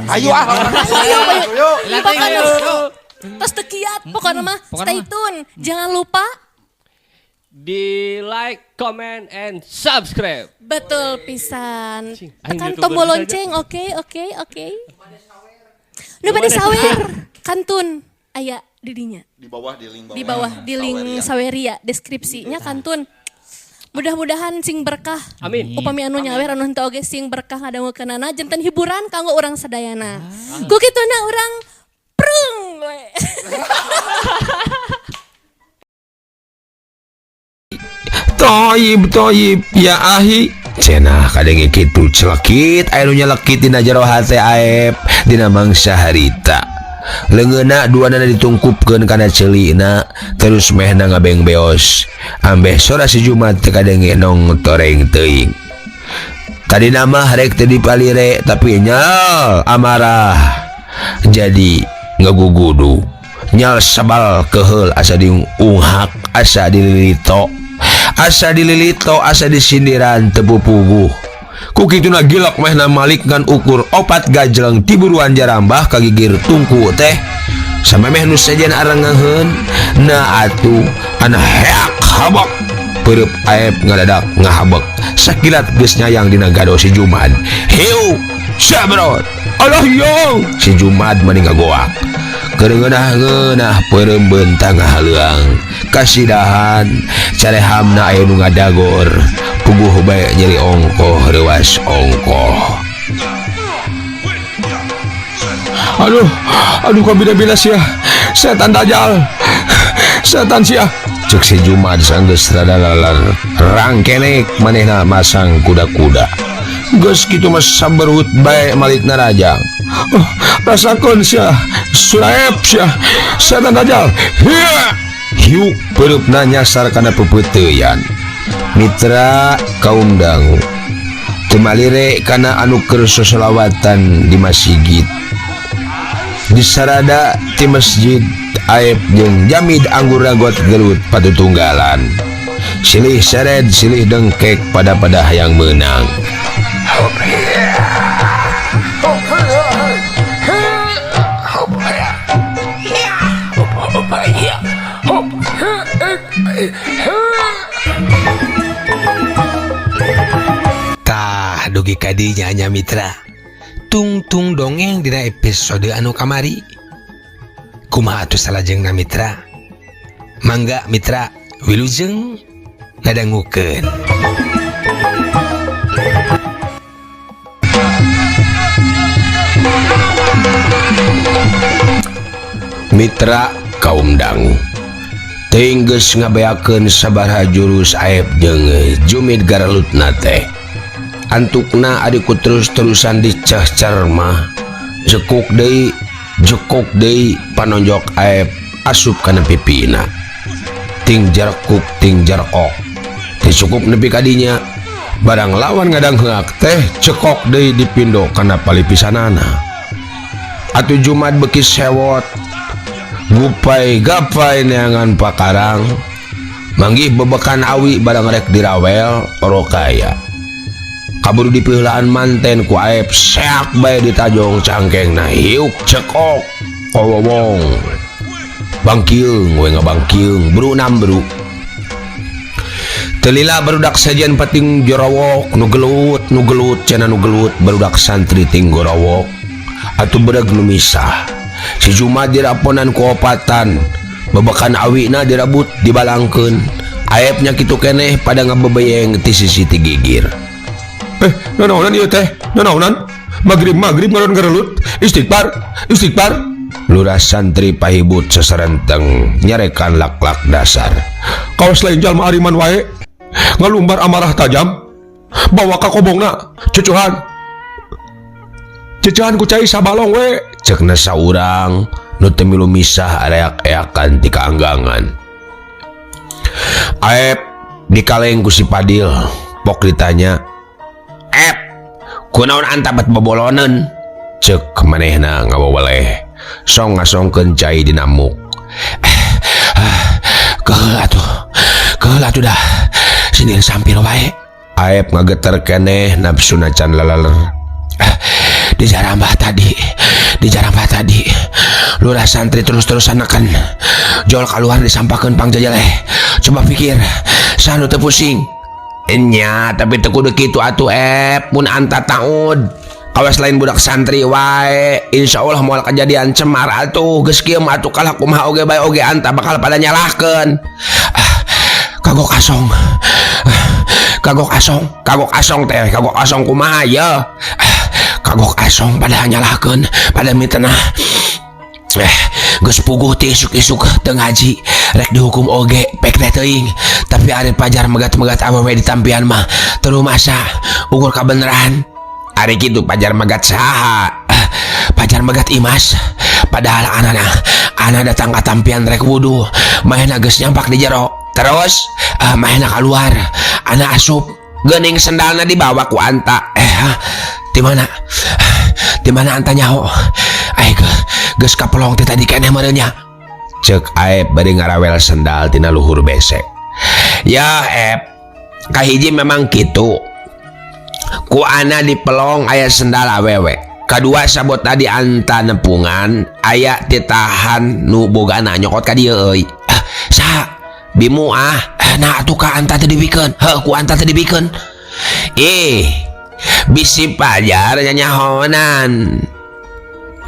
Ayo ah. Ayo, ayo. Ayo. Pokoknya tos teu kiat, pokoknya mah Pokoknya stay mah. tune. Jangan lupa Di like, comment, and subscribe. Betul pisan. Cing, aing Tekan YouTuber tombol saja. lonceng, oke. Nu bade sawer, kantun aya di dinya. Di bawah, di link bawah. Di bawah di link Saweria. Saweria deskripsinya kantun. Mudah-mudahan sing berkah. Amin. Upami anu nyawer anu henteu oge sing berkah ngadangukeunana janten hiburan kanggo urang sadayana. Ku kituna urang prung we. Toyib toyib ya ahi cenah kadenge kitu celekit aya nu nyelekit dina jero hate Aep dina mangsa harita leungeunna duanana ditungkupkeun kana ceulina terus mehna ngabeng beos ambeh sora si Jumat teu kadenge nong toreng teuing tadi nama rek teu dipalire tapi nyal amarah jadi ngagugudu nyal sebal keheul asa diunghak asa dililito asa dililito asa disindiran teu puguh ku kituna gilok mehna malik ngan ukur opat gajleng tiburuan jarambah kagigir tungku teh samemeh nu sejen arengaheun na atuh ana heak habok peureub Aep ngadadak ngahabek sakilat geus nyayang dina gado si Jumad hiu sabrot Allah yong si Jumad mani ngagoak keur ngeunah-ngeunah peureum beutang ngahaleuang kasidahan carehamna aya nu ngadagor puguh bae nyeri ongkoh reuas ongkoh. Aduh, aduh kok bida-bida sia. Setan dajal. Setan sia. Cek si Jumad sanggeus rada lalar rangkenek manehna masang kuda-kuda. Geus kitu mah saberut bae malikna rajang. Oh, rasakeun sia. Suraep sia. Setan dajal. Hiya. Hiuk peureupna nyasar kana pepeuteuyan. Mitra kaum dangu teu malire kana anu keur sosolawatan di masjid. Di sarada ti masjid Aep jeung Jamid anggur ragot gelut patutunggalan. Silih sered silih dengkek pada-pada hayang meunang. Tah dugi ka dinya nya mitra. Tungtung dongeng dina episode anu kamari. Kumaha atuh salajengna mitra? Mangga mitra wilujeng ngadangukeun. Mitra kaum dangu teuing geus ngabeakeun sabaraha jurus Aep jeung Jumid garalutna teh. Antukna adikku terus-terusan dicehcer mah jekuk deui panonjok Aep asup kana pipina ting jerkuk ting jerkok dicukup nepi ka dinya barang lawan ngadang heak teh cekok deui dipindo kana palipisanana atuh Jumad beuki sewot gupai gapai neangan pakarang manggih bebekan awi barang rek dirawel orokaya kaburu dipiheulaan manten ku Aep seak bae ditajong cangkengna hiuk cekok kowowong bangkiung we ngabangkiung bru nambru telila barudak sajian pating jorowok nu gelut cenah nu gelut barudak santri ting gorowok atuh bereg nu misah si Jumad diraponan ku opatan bebekan awina dirabut dibalangkeun Aepnya kitu keneh pada ngabebeyeng ti sisi ti gigir. Nanaonan ieu teh? Nanaonan? Magrib-magrib ngaron gerelut, istighfar, istighfar. Lurah santri pahibut seserenteng nyarekan lak-lak dasar. Kawas lain jalma ariman wae, ngalumbar amarah tajam, bawa ka kobongna, cucuhan. Cucuhan ku cai sabalong we, cekna saurang nu teu milu misah areak-eakan ti kaanggangan. Aep dikaleng ku si Padil, pok ditanya, Ep, kunaon antabat bobolonen? Cek manehna ngawaweleh, song ngasongkeun cai dina muk. Keheul atuh dah. Sindir sampir wae. Aep ngageter keneh nafsuna can lalaler. Dijarambah tadi, dijarambah tadi. Lurah santri terus-terusan neken. Jol kaluar disampakeun pangjajaleh. Coba pikir, saha nu teu pusing? Enya, tapi teu kudu kitu atuh Ep, mun anta taud. Kawas lain budak santri wae, insyaallah moal kejadian cemar atuh. Geus kieu mah atuh kalah kumaha oge bae oge anta bakal pada nyalahkeun. Ah, kagok asong. Ah, kagok asong, kagok asong teh, kagok asong kumaha ye? Ah, kagok asong pada nyalahkeun, pada mitenah. Geus puguh ti isuk-isuk teu ngaji, rek dihukum oge pek teh teuing. Tapi ari Pajar megat-megat awewe di tampian mah teu masa ukur kabeneran. Ari kitu Pajar megat saha? Pajar megat Imas. Padahal anana ana datang ka tampian rek wudu, manehna geus nyampak di jero. Terus manehna kaluar, ana asup, geuning sendalna dibawa ku anta. Di mana? Di mana anta nyaho? Ai geus kapelong teh tadi keneh meureun nya. Ceuk Aep bari ngarawel sendal tina luhur besek. Ya Ep, kahiji memang kitu. Ku ana dipelong aya sendal awewe. Kadua sabot tadi anta nepungan aya titahan nu bogana nyokot ka dieu euy. Ah, saha? Bimu ah. Nah atuh ka anta teh dibikeun. Heuh, ku anta teh dibikeun. Ih, bisi Pajar nyanyahonan.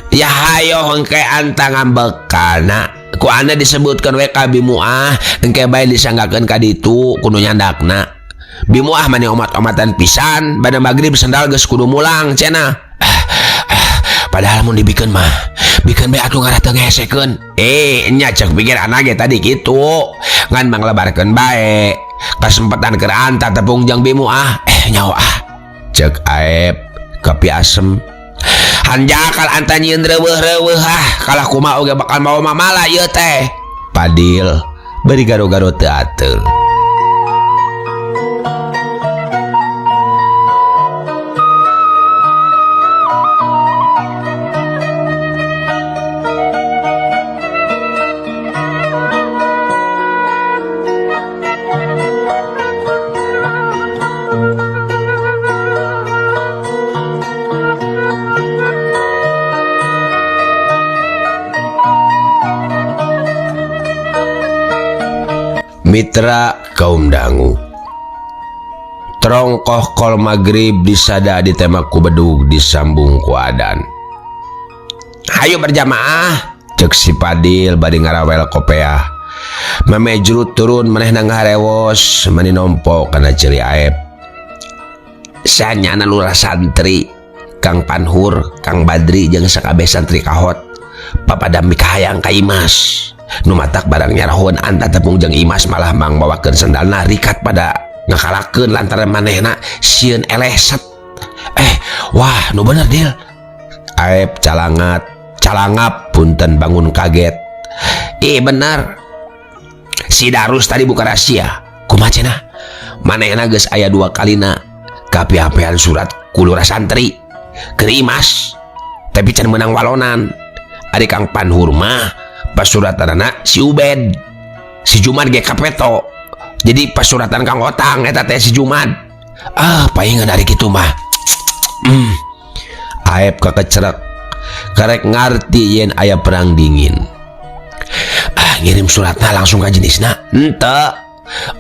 Ya hayo engke anta ngambekana. Ku ana disebutkeun we ka Bimu ah, engke bae disanggakeun ka ditu kudu nyandakna. Bimu ah mani omat-omatan pisan, bada magrib sendal geus kudu mulang cenah. Padahal mun dibikeun mah, bikeun bae atuh ngarah teu ngehesekeun. Nya ceuk pikir ana ge tadi kitu. Ngan manglebarkeun bae. Kasempatan keur anta tepung jeung Bimu ah. Nyaho ah. Ceuk Aep kapi asem. Hanjakal anta nyieun reueuh-reueuh ah, kalah kumaha oge bakal mawa mamala ieu teh. Padil bari garo-garo teu ateul. Mitra kaum dangu Trongkoh kol magrib disada ditemak ku bedug disambung ku adan. Hayu berjamaah, cek si Padil bari ngarawel kopeah. Memejrut turun manehna ngaharewos mani nompo kana ceuli Aep. Sanyana lurah santri Kang Panhur, Kang Badri jeung sakabeh santri kahot papadam mikahayang ka Imas. Nu matak barang nyarahun anta tepung jeung Imas malah mang mawakeun sendalna rikat pada ngakalakeun lantaran manehna sieun eleset. Wah nu bener Dil. Aep calangat, calangap punten bangun kaget. Ih bener. Si Darus tadi buka rahasia. Kumaha cenah? Manehna geus aya 2 kalina kapi-apian surat ku lurah santri keur Imas. Tapi can meunang walonan. Ari Kang Panhur mah pasuratanana si Ubed, si Jumad ge kapeto. Jadi pasuratan Kang Otang eta teh si Jumad. Ah, paingan ari kitu mah. Aep kakecerek karek ngarti yen aya perang dingin. Ah, ngirim suratna langsung ka jenisna. Henteu.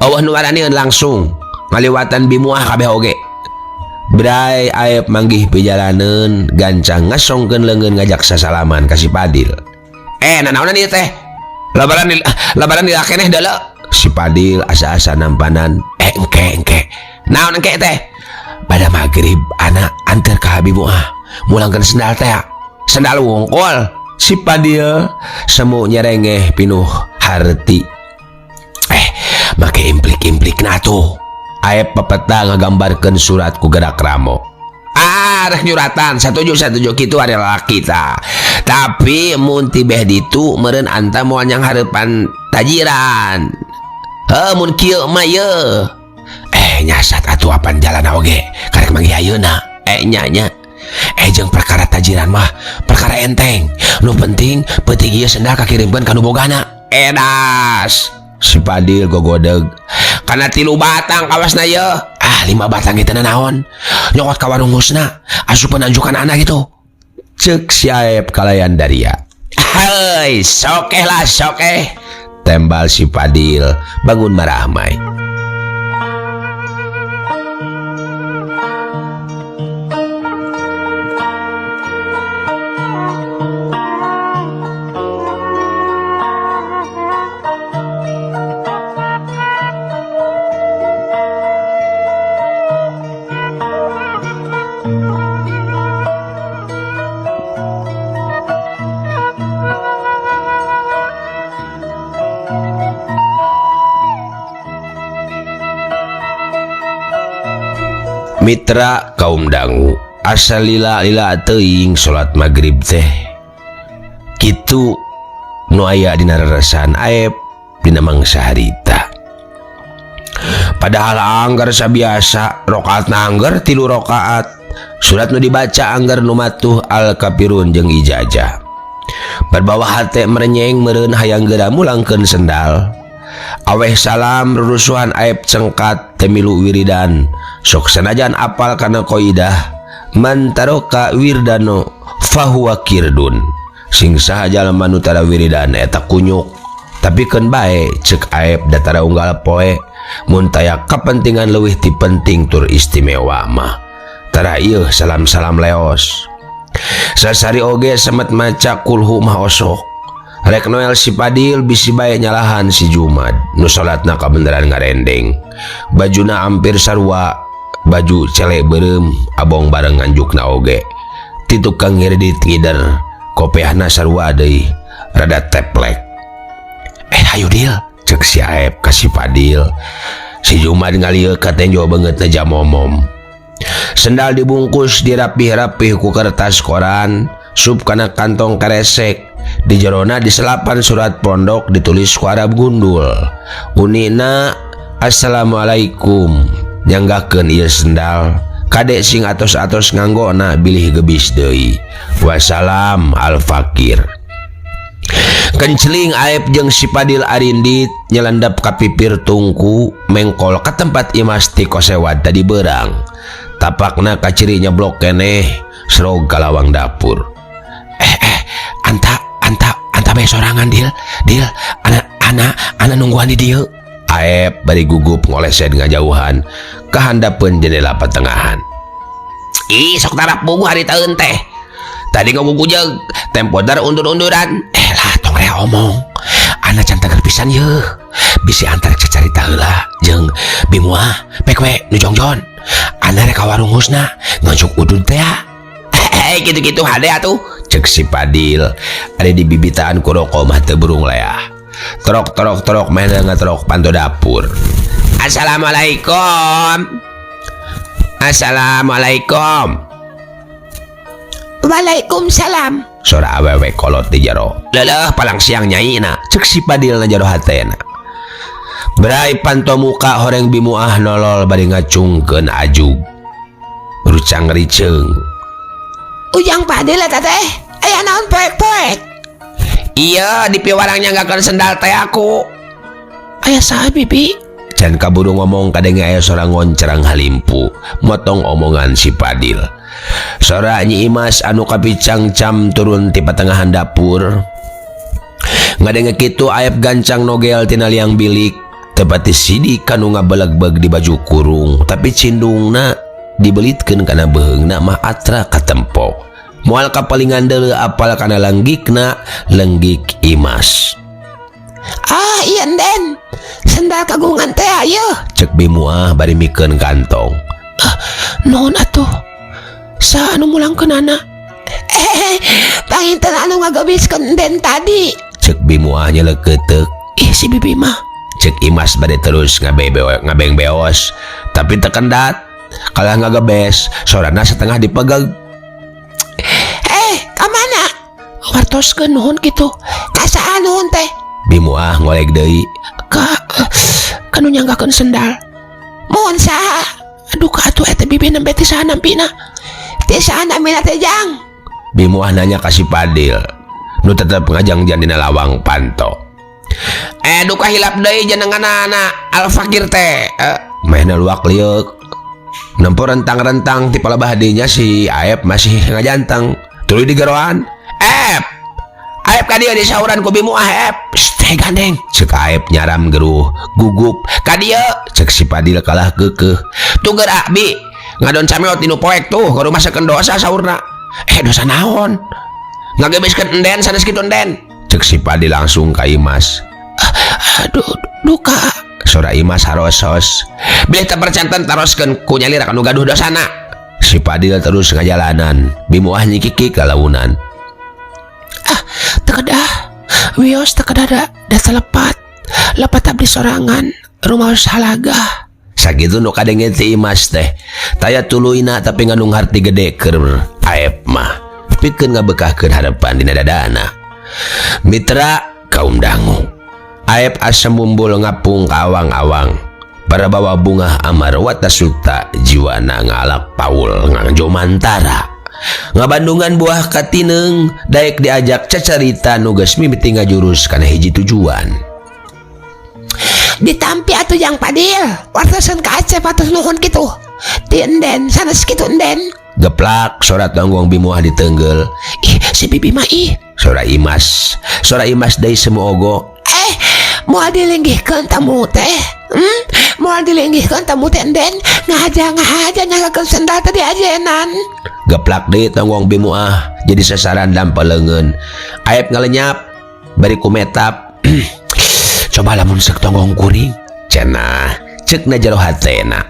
Eueuh nu waranieun langsung ngaliwatan bimuah kabeh oge. Bray Aep manggih pijalaneun gancang ngasongkeun leungeun ngajak sasalaman ka si Padil. Nanaonan ieu teh? Labaran dilakeneh deuleu. Si Padil asa-asa nampanan. Engke engke. Naon engke teh? Pada magrib anak anter ka Habib ah. Mulangkeun sendal teh. Sendal wungkul. Si Padil semu nyerengeh pinuh harti. Make implik-implik na tuh. Aep pepeta ngagambarkeun surat ku gerak ramo. Ah, rek nyuratan, satuju kitu ari lalaki ta. Tapi mun tibeh ditu meureun anta moal nyang hareupan tajiran. Heuh, mun kieu mah ye. Nyasat atuh apan jalan oge, karek manggih ayeuna. Nya nya. Jeung perkara tajiran mah perkara enteng. Nu penting peuting ieu sendal kakirimkeun ka nu bogana. Edas. Si Padil gogodeg. Kana 3 batang kawasna ye. Ah, 5 batang eta naon? Nyokot ka warung husna, asup anjukan anak gitu. Cek si Aep kalayan daria. Hei, sokeh lah sokeh. Tembal si Padil bangun marahmai. Mitra kaum dangu asal lila-lila teuing salat magrib teh kitu nu aya dina reresan Aep dina mangsa harita. Padahal anggar sabiasa rakaatna anggar 3 rakaat, surat nu dibaca anggar nu matuh al-kafirun jeung ijazah. Berbawa hate merenyeng meureun hayang geura mulangkeun sendal. Aweh salam rurusuhan Aep cengkat temilu wiridan. Sok sanajan apal kana kaidah man taroka wirdano fahuwa kirdun. Sing saha jalma nu tara wiridan eta kunyuk. Tapi keun bae ceuk Aep da tara unggal poe mun taya kapentingan leuwih ti penting tur istimewa mah. Tara ieu salam-salam leos. Sasari oge semet maca kulhu mah osok. Rek Noel si Padil bisi bae nyalahan si Jumad nu salatna kabeneran ngarendeng. Bajuna hampir sarua, baju cele beureum abong bareng nganjukna oge. Ti tukang ngiridit ngider, kopeahna sarua deui, rada teplek. Hayu Dil, cek si Aep ka si Padil. Si Jumad ngalieu ka tenjo beungeutna jamomom. Sendal dibungkus dirapih-rapih ku kertas koran, sup kana kantong keresek. Di jerona di selapan surat pondok ditulis ku Arab gundul. Unina assalamualaikum nyanggakeun ieu sendal. Kadek sing atos-atos nganggona bilih gebis deui. Wassalam al-fakir. Kenceling Aep jeung si Padil arindit nyelandap ka pipir tungku mengkol ka tempat Imas ti kosewad tadi berang. Tapakna kaciri nyeblok keneh serog ka lawang dapur. Anta bae sorangan Dil. Dil, ana nungguan di dieu. Aep bari gugup ngolesed ngajauhan kahandapeun jendela patengahan. Ih, sok tarap bugu hari taeun teh. Tadi ngagugujeg, tempo dar undur-unduran. Lah tong rea omong. Ana can teger pisan yeuh. Bisi antar cacarita heula jeung Bimuah pek we nu jongjon. Ana rek ka warung husna ngajuk udud teh. Gitu-gitu hade atuh. Cek si Padil ada di bibitaan ku roko mah teu burung leah. Torok torok torok meh ngatorok panto dapur. Assalamualaikum. Assalamualaikum. Waalaikumsalam. Sora awewe kolot di jero. Leleh palang siang nyaina. Cek si Padil na jero hatena. Berai panto muka horeng Bimuah nolol bari ngacungkeun ajug. Rucang riceung. Ujang Padil eta teh, aya naon poek-poek? Iya, di piwarang nyanggakeun sendal teh aku. Aya saha bibi? Can kaburu ngomong kadenge aya sora ngoncerang halimpu, motong omongan si Padil. Sora Nyi Imas anu kapicangcam turun ti patengahan dapur. Ngadenge kitu Aep gancang nogel tina liang bilik, tepati sidik kanu ngabelegbeg di baju kurung, tapi cindungna dibelitkeun kana beheungna mah atra katempo. Moal kapalingan deuleu apal kana lenggikna, lenggik Imas. Ah, iya Den. Sendal kagungan teh ieu. Cek Bimuah bari mikeun kantong. Ah, naon atuh? Saha anu mulangkeunana? Panginten anu ngagebiskeun Den tadi. Cek Bimuah nyeleukeuteup. Ih, si bibi mah. Cek Imas bade terus ngabeng beos, tapi tekendat. Kalah ngagebes, sorana setengah dipegeg. Ka mana? Wartoskeun nuhun kitu. Ka saha nuhun teh? Bimuah ngolek deui. Ka kanu nyanggakeun sendal. Mohon saha? Aduh ka atuh eta bibi nembe ti saha nampina? Ti saha nampina teh jang? Bimuah nanya ka si Padil. Nu tetep ngajangjan dina lawang panto. Duka hilap deui jenenganana Al-Fakir teh. Mehna luak lieuk. Nempo rentang-rentang ti palebah dinya si Aep masih ngajantang. Tuluy digeroan, "Ep! Aep ka dieu disauran ku Bimuah, Ep." "Teh gandeng," cek Aep nyaram geruh, gugup. "Ka dieu," cek si Padil kalah keukeuh. "Tuger ah, Bi. Ngadon cameot dinu poek tuh, ngarumasakeun dosa saurna." "Eh, dosa naon?" "Ngagebeskeun enden sanes kitu enden." Cek si Padil langsung ka Imas. "Aduh, duka," sora Imas harosos. "Bilih teu percanten taroskeun ku nyalira ka nu gaduh dosana." Si Padil terus ngajalanan, Bimuah nyikiki kalaunan. Ah, teu kedah. Wios teu kedah da, da telepat. Lepat abdi sorangan, rumaos halagah. Sakitu nu kadenge ti Imas teh. Taya tuluyna tapi ngandung harti gede keur Aep mah. Pikeun ngabekahkeun harepan dina dadana. Mitra kaum dangu. Aep asa mumbul ngapung ka awang-awang. Parabawa bungah amar watasuta jiwana ngalak paul ngangjo mantara. Ngabandungan buah katineung daek diajak cacarita nu geus mimiti ngajurus kana hiji tujuan. Ditampi atuh Jang Padil, wartosan ka Acep atus nuhun kitu. Ti enden sanes kitu enden. Geplak sora tonggong Bimuah ditenggel. Ih, si bibi mah ih, sora Imas. Sora Imas deui semu ogo. Eh, moal dilinggihkeun tamu teh. Moal dilinggihkeun tamu teh enden, ngahaja-ngahaja nyanggakeun sendal teh diajenan. Geplak deui tonggong Bimuah jadi sasaran dampel leungeun. Aep ngalenyap bari kumetap. Coba lamun sek tonggong kuring cenah cekna jero hatena.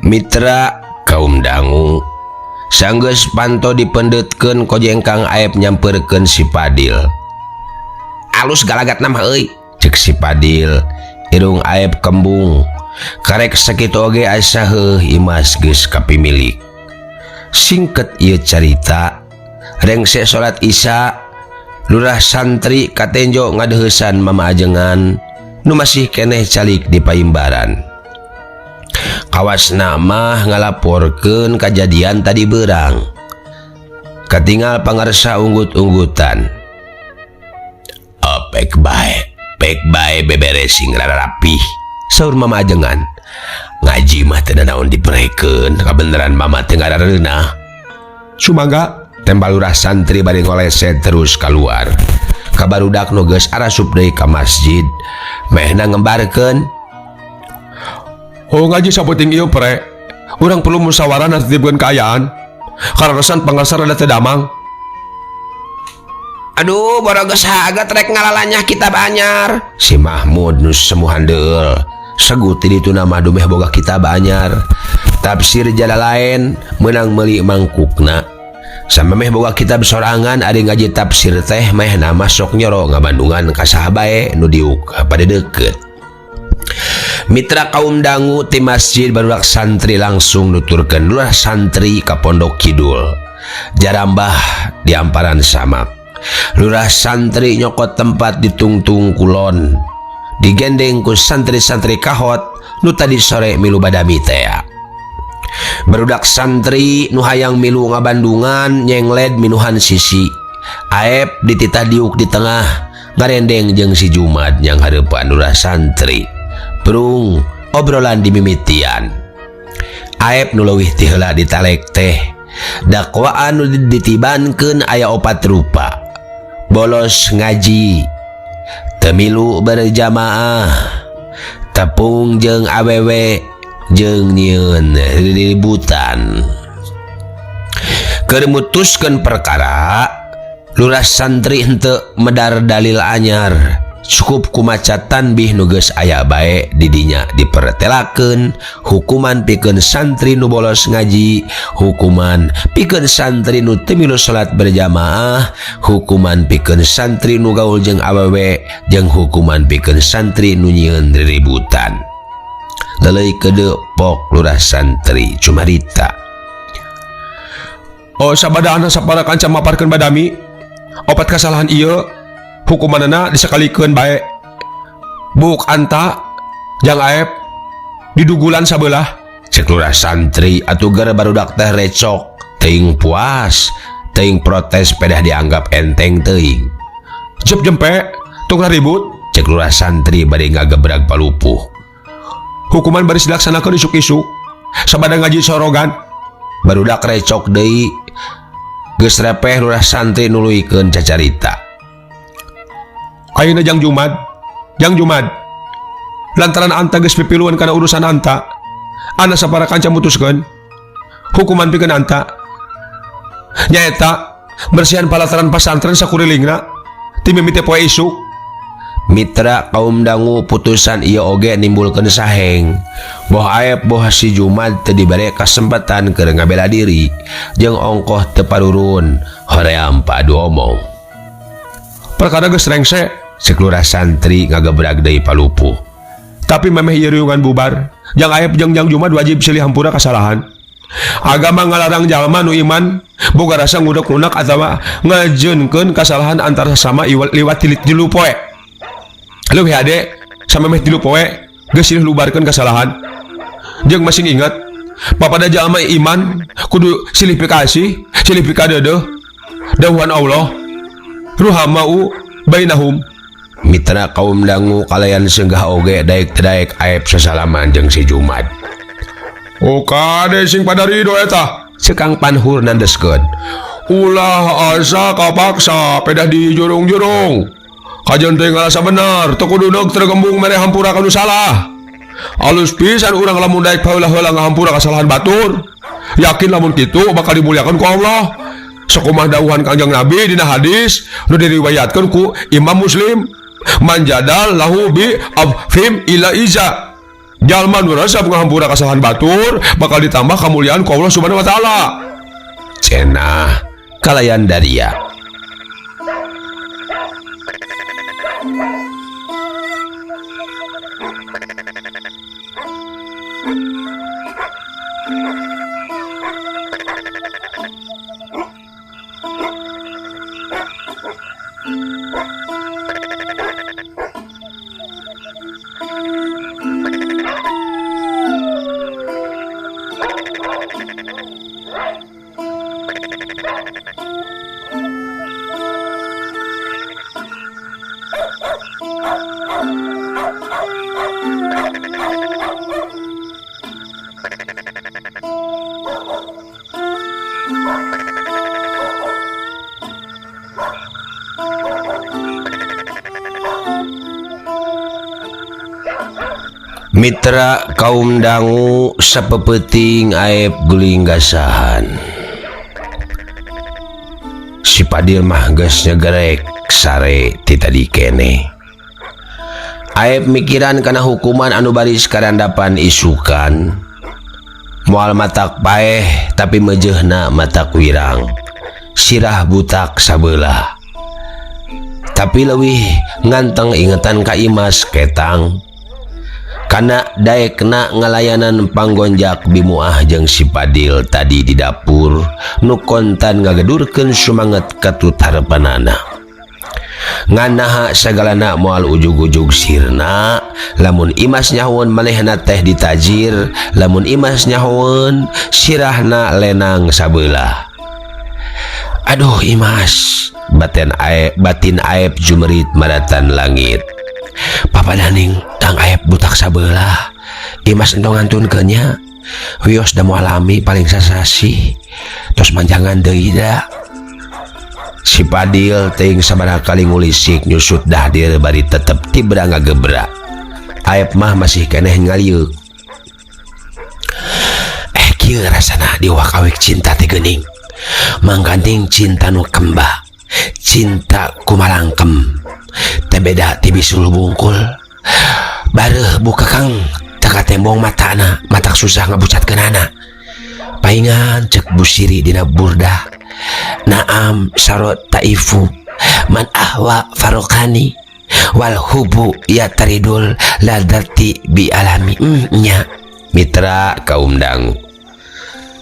Mitra kaum dangu sanggeus panto dipendetkeun kojengkang Aep nyamperkeun si Padil. Alus galagat mah euy, cek si Padil. Irung Aep kembung. Karek sakitu oge asa heuh Imas geus kapimilik. Singket ieu carita, rengse salat Isya, lurah santri katenjo ngadeuheusan mama ajengan nu masih keneh calik di paimbaran. Kawas mah ngalaporkeun kajadian tadi berang. Katingal pangarsa unggut-unggutan. Oh, pek bae beberes sing rada rapih. Saur mama ajengan. Ngaji mah teu naon diperekeun, kabeneran mama teu ngarareunah. Sumangga tembal lurah santri bari ngoleset terus keluar. Kabarudak nu geus arasup deui ka masjid, mehna ngembarkeun. Oh ngaji saputing ieu pre. Urang perlu musyawarah nartibkeun kaayaan. Kararesan pangarsa rada teu damang. Aduh, boro geus hagat rek ngalalanyah kitab anyar. Si Mahmud nu semuhan deul. Segut di ditu mah dumeh boga kitab anyar. Tafsir Jalalain meunang meuli mangkukna. Samemeh boga kitab sorangan ari ngaji tafsir teh mehna masuk nyoro ngabandungan ka saha bae nu diuk pada deukeut. Mitra kaum dangu ti masjid barudak santri langsung nuturkeun lurah santri ka Pondok Kidul. Jarambah di amparan samak. Lurah santri nyokot tempat di tungtung kulon. Digendeng ku santri-santri kahot nu tadi sore milu badami tea. Barudak santri nu hayang milu ngabandungan nyengled minuhan sisi. Aep dititah diuk di tengah ngarendeng jeung si Jumad yang hareupan lurah santri. Prung obrolan dimimitian. Aep nu leuwih ti heula ditalek teh. Dakwaan nu ditibankeun aya opat rupa. Bolos ngaji, temilu berjamaah, tepung jeung awewe, jeung nyieun ributan. Keur mutuskeun perkara, lurah santri henteu medar dalil anyar. Cukup kumaca tanbih nu geus aya bae didinya dipertelakeun hukuman pikeun santri nu bolos ngaji, hukuman pikeun santri nu teu milu salat berjamaah, hukuman pikeun santri nu gaul jeung awewe, jeung hukuman pikeun santri nu nyieun riributan. Leleuy keudeuh pok Lurah Santri cumarita. Oh sabada sapara kanca maparkeun badami opat kasalahan ieu hukumanana disakalikeun bae. Buk anta jang Aep didugulan sabelah. Cek Lurah Santri atuh gar barudak teh recok teuing puas teuing protes pedah dianggap enteng teuing. Jep jempe tong ribut. Cek Lurah Santri bade ngagebrag palupuh. Hukuman baris dilaksanakeun isuk-isuk sabada ngaji sorogan. Barudak recok deui geus repeh Lurah Santri nuluykeun cacarita. Ayeuna jang Jumad, jang Jumad. Lantaran anta geus pipiluan kana urusan anta, ana sapara kanca mutuskeun hukuman pikeun anta nyaeta bersihan palataran pasantren sakurilingna ti mimiti poe isuk. Mitra kaum dangu putusan ieu oge nimbulkeun saheng. Boh Aep boh si Jumad teu dibere kasempatan keur ngabela diri jeung ongkoh teu parurun hoream padu omong. Perkara geus rengse Cek Lurah Santri ngagebrag deui palupuh. Tapi memeh ieu riungan bubar, jang Aep jeung jang Jumad wajib silih hampura kasalahan. Agama ngalarang jalma nu iman boga rasa ngudak-ngudak atawa ngajeunkeun kasalahan antara sesama liwat tilu poe. Leuwih hade samemeh 3 poe geus silih lubarkeun kasalahan. Jeung masing ingat papada jalma iman kudu silih pikasih, silih pikadeudeuh. Dawuhan Allah ruhamau bainahum. Mitra kaum dangu kalayan senggah oge daek teu daek Aep sasalaman jeung si Jumad. Oh kade sing pada rido eta. Ceuk Kang Panhur nandeskeun. Ulah asa kapaksa pedah di jurung-jurung. Kajen teh ngarasa bener, teu kudu neuk tergembung mere hampura ka nu salah. Alus pisan urang lamun daek paheula-heula ngahampura kasalahan batur. Yakin lamun kitu bakal dimuliakeun ku Allah. Sakumaha dawuhan Kangjeng Nabi dina hadis nu diriwayatkeun ku Imam Muslim, man jadal lahu bi afhim ila iza. Jalma nu resep ngahampura kasalahan batur bakal ditambah kemuliaan ku Allah Subhanahu wa taala. Cenah kalayan daria. Mitra kaum dangu sapeupeting Aep guling gasahan. Si Padil mah geus nyegerek sare ti tadi keneh. Aep mikiran kana hukuman anu baris karandapan isukan. Moal matak paeh tapi meujeuhna matak wirang. Sirah butak sabelah. Tapi leuwih nganteng ingetan ka Imas ketang. Kana daekna ngalayanan panggonjak bimuah jeung si Padil tadi di dapur nu kontan ngagedurkeun sumanget katut harepanana. Nganaha sagalana moal ujug-ujug sirna, lamun Imas nyahoeun manehna teh ditajir, lamun Imas nyahoeun sirahna lenang sabelah. Aduh Imas, batin Aep jumerit maratan langit. Papadaning tang Aep butak sabelah. Imas entong ngantunkeun nya. Wios da moal lami paling sasasih. Tos manjangan deui da. Si Padil teuing sabaraha kali ngulisik nyusut dahdir bari tetep tibra ngagebra. Aep mah masih keneh ngaliuk. Kieu rasana diwak-awik cinta teh geuning. Mangkanting cinta nu kemba, cinta kumalangkem. Teh beda ti bisul bungkul. Bareuh buka kang teka tembong matana, matak susah ngabucatkeunana. Paingan cek busiri dina burdah. Naam sarot taifu man ahwa farokani. Wal hubu ya taridul ladati bi alami nya. Mitra kaum dangu.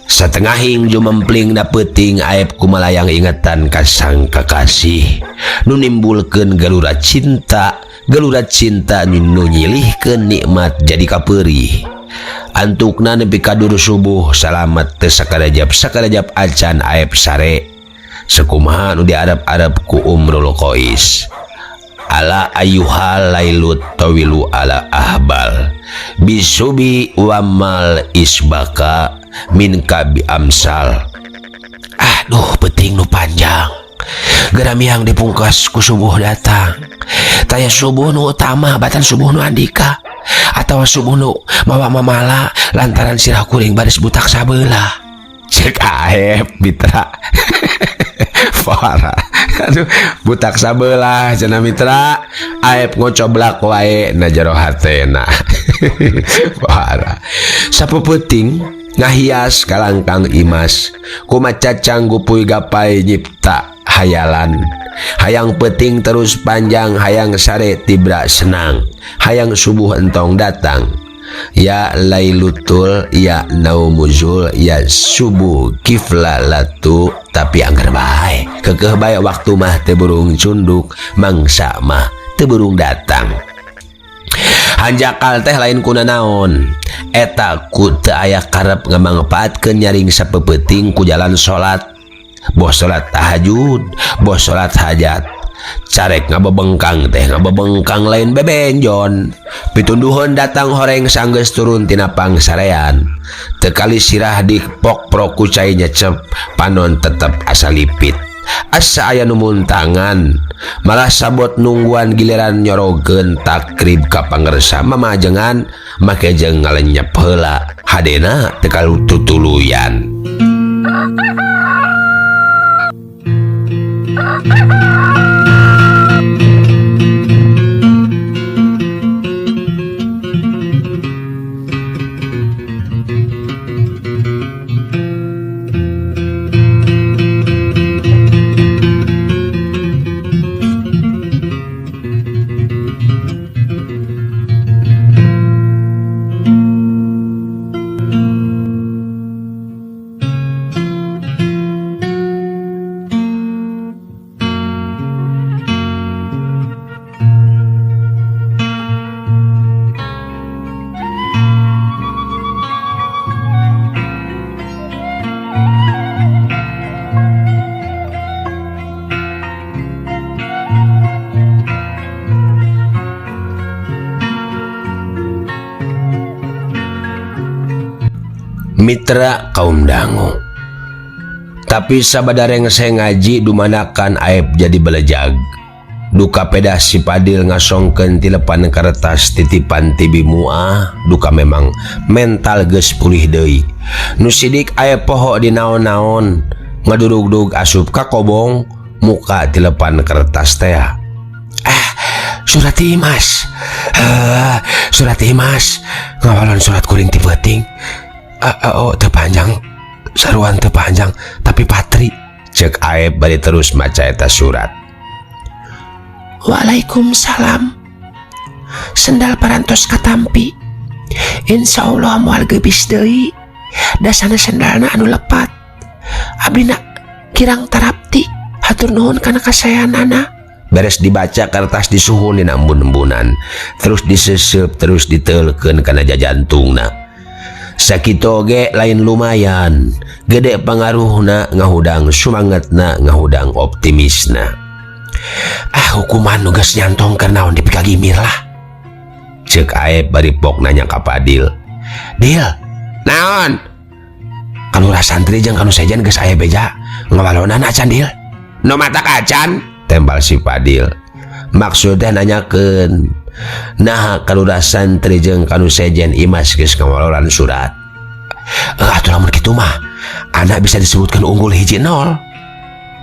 Satengahing jumempling na peuting Aep kumalayang ingetan ka sang kakasih nu nimbulkeun gelura cinta, gelura cinta nu nyilihkeun nikmat jadi kapeurih. Antukna nepi ka dur subuh salamet teu sakarejap sakarejap acan Aep sare. Sekumaha nu diarep-arep ku Umrul Qais. Ala ayyuhal lailut tawilu ala ahbal bisubi wamal isbaka minka bi amsal. Aduh peuting nu panjang. Geramiang dipungkas ku subuh datang. Taya subuh nu utama batan subuh nu andika atawa subuh nu mawa mamala lantaran sirah kuring baris butak sabelah. Cek Aep mitra. Parah. Aduh, butak sabelah cenah mitra. Aep ngocoblak wae na jero hatena. Parah. Sapeupeting ngahias kalangkang Imas kumacacang gupuy gapai nyipta hayalan. Hayang peuting terus panjang, hayang sare tibra senang, hayang subuh entong datang. Ya lailutul, ya naumuzul, ya subuh kiflalatu. Tapi angger bae kekeh bae waktu mah teu burung cunduk, mangsa mah teu burung datang. Hanjakal teh lain kuna naon, eta ku teu aya karep ngamangpaatkeun nyaring sapeupeting ku jalan salat, boh salat tahajud, boh salat hajat. Carek ngabebengkang teh ngabebengkang lain bebenjon. Pitunduhun datang horeng sanggeus turun tina pangsarean. Teu kali sirah dipok-prok ku cai nyecep, panon tetep asa lipit. Asa aya nu muntangan, malah sabot nungguan giliran nyorogeun takrib ka pangersa mamajengan make jeung ngalenyep heula. Hadena teu kalututuluyan. Mitra kaum dangu. Tapi sabadareng saya ngaji dumanakan Aep jadi belejag. Duka pedah si Padil ngasongkeun tilepan kertas titipan tibi muah, duka memang mental geus pulih deui. Nu sidik Aep poho di naon-naon, ngadurugdug asup ka kobong, muka tilepan kertas teh. Surat Imas. Surat Imas, ngawalon surat kuring ti peuting. Oh, terpanjang, saruan terpanjang, tapi patri. Cek Aep bari terus maca eta surat. Waalaikumsalam. Sendal parantos katampi. Insya Allah moal gebis deui. Dasana sendalna anu lepat. Abdi na kirang tarapti. Hatur nuhun kana kasayanana. Beres dibaca kertas disuhun dina embun-embunan, terus diseseup, terus diteulkeun kana jajantungna. Sakitu oge lain lumayan, gede pangaruhna ngahudang sumangetna, ngahudang optimisna. Ah, hukuman nu geus nyantong keur naon dipikagimir lah. Ceuk Aep bari pok nanya ka Padil. Dil, naon? Kalurah santri jeung kanu sejen geus aya beja ngawalonan acan Dil. Nu mata kacan? Tembal si Padil. Maksudnya nanyakeun nah kalurah santri jeung kanu sejen Imas geus ngawaloran surat. Atuh lamun kitu mah anak bisa disebutkan unggul 1-0.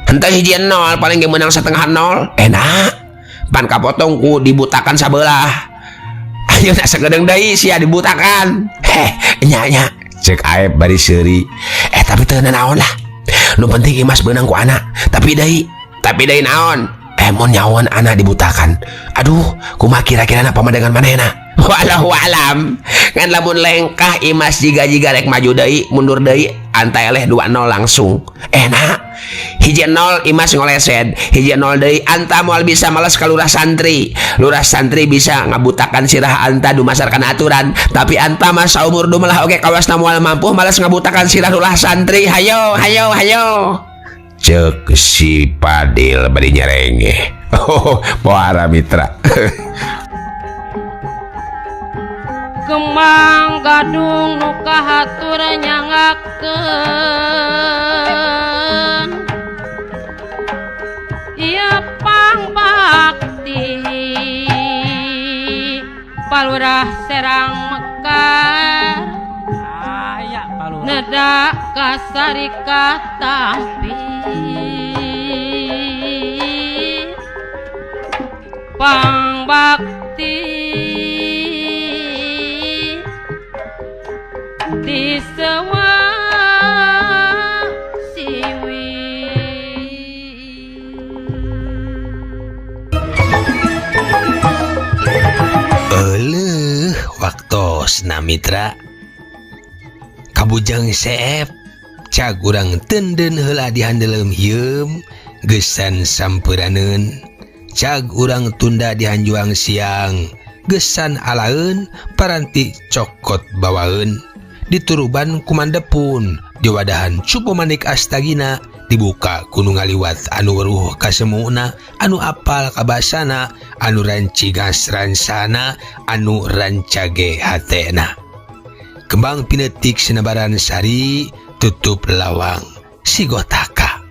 Henteu 1-0 paling ge meunang 0.5. Enak. Pan kapotong ku dibutakan sabelah. Ayeuna sagedeung deui sia dibutakan. Heh, nya nya. Cek Aep bari seuri. Tapi teu naon lah. Nu penting Imas beunang ku anak. Tapi deui naon? Emon nyawan anak dibutakan. Aduh, kumaha kira-kira na pamandangan manehna? Wallahu alam. Ngan lamun lengkah Imas jiga-jiga rek maju deui, mundur deui, anta eleh 2-0 langsung. Enak. Hiji 0 Imas ngolesed, hiji 0 deui anta moal bisa males ka lurah santri. Lurah santri bisa ngabutakan sirah anta dumasar kana aturan, tapi anta mah saumur dumelah oge kawasna moal mampu males ngabutakan sirah lurah santri. Hayo, hayo, hayo. Cek si Padil bari nyerengeh. Oh, para mitra. Kembang gadung nu kahatur nyangakeun ieu pangbakti Palurah Serang Mekar neda kasarikat tampi pangbakti di sewa siwi. Eleuh waktosna mitra. Kabujang seep cag urang tenden heula dihandeleum hieum geusan sampuraneun. Cag urang tunda dihanjuang siang geusan alaeun paranti cokot bawaeun. Dituruban kumandepun diwadahan cupu manik astagina dibuka kuno ngaliwat anu weruh kasemuna anu apal kabasana anu rancigas ransana anu rancage hatena. Kembang pinetik sinebaran sari tutup lawang sigotaka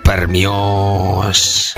permios.